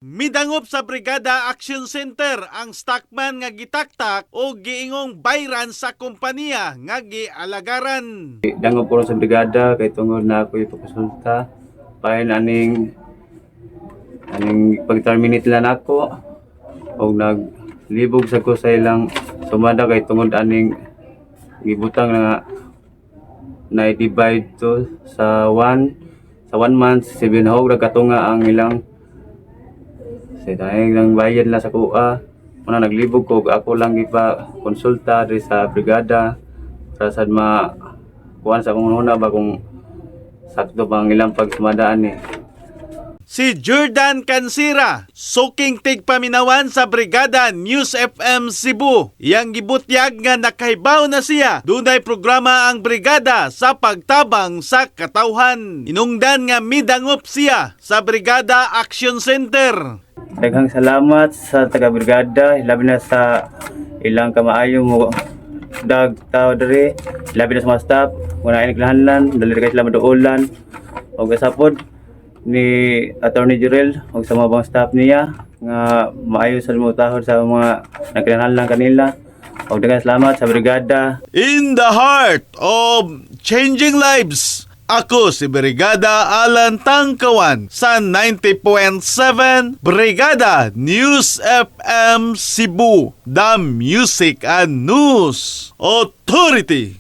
Midangop sa Brigada Action Center ang stockman nga gitaktak o giingong bayran sa kompanya nga gialagaran. Dangop ko ron sa brigada kay tungod na ako ipakonsulta. Pahin aning aning pag-terminate lang ako og naglibog sa ko sa ilang sumada kay tungod aning gibutang na na divide to sa 1 month 7 hog ra katunga ang ilang sa dahil lang bayad lang sa kuha. Muna naglibog ko, ako lang gipa konsulta diri sa brigada para sad ma kuan sa akong huna ba kung sakto ba ang ilang pagsumadaan ni. Si Jordan Cansira, suking tigpaminawan sa Brigada News FM Cebu. Iyang gibutyag nga nakahibaw na siya. Dunay programa ang brigada sa pagtabang sa katawhan. Inungdan nga midangop siya sa Brigada Action Center. Daghang salamat sa taga brigada, labi na sa ilang kamaayo mo dag tao diri, labi na sa mga staff, kung naay naglahanlan, dali ra kay sila maduolan. Og usapod ni Attorney Jurel og sa mga bang staff niya nga maayo sa motahod sa mga nagkinahanglan kanila. Og daghang salamat sa brigada. In the heart of changing lives, ako si Brigada Alan Tangkawan sa 90.7 Brigada News FM Cebu, the Music and News Authority.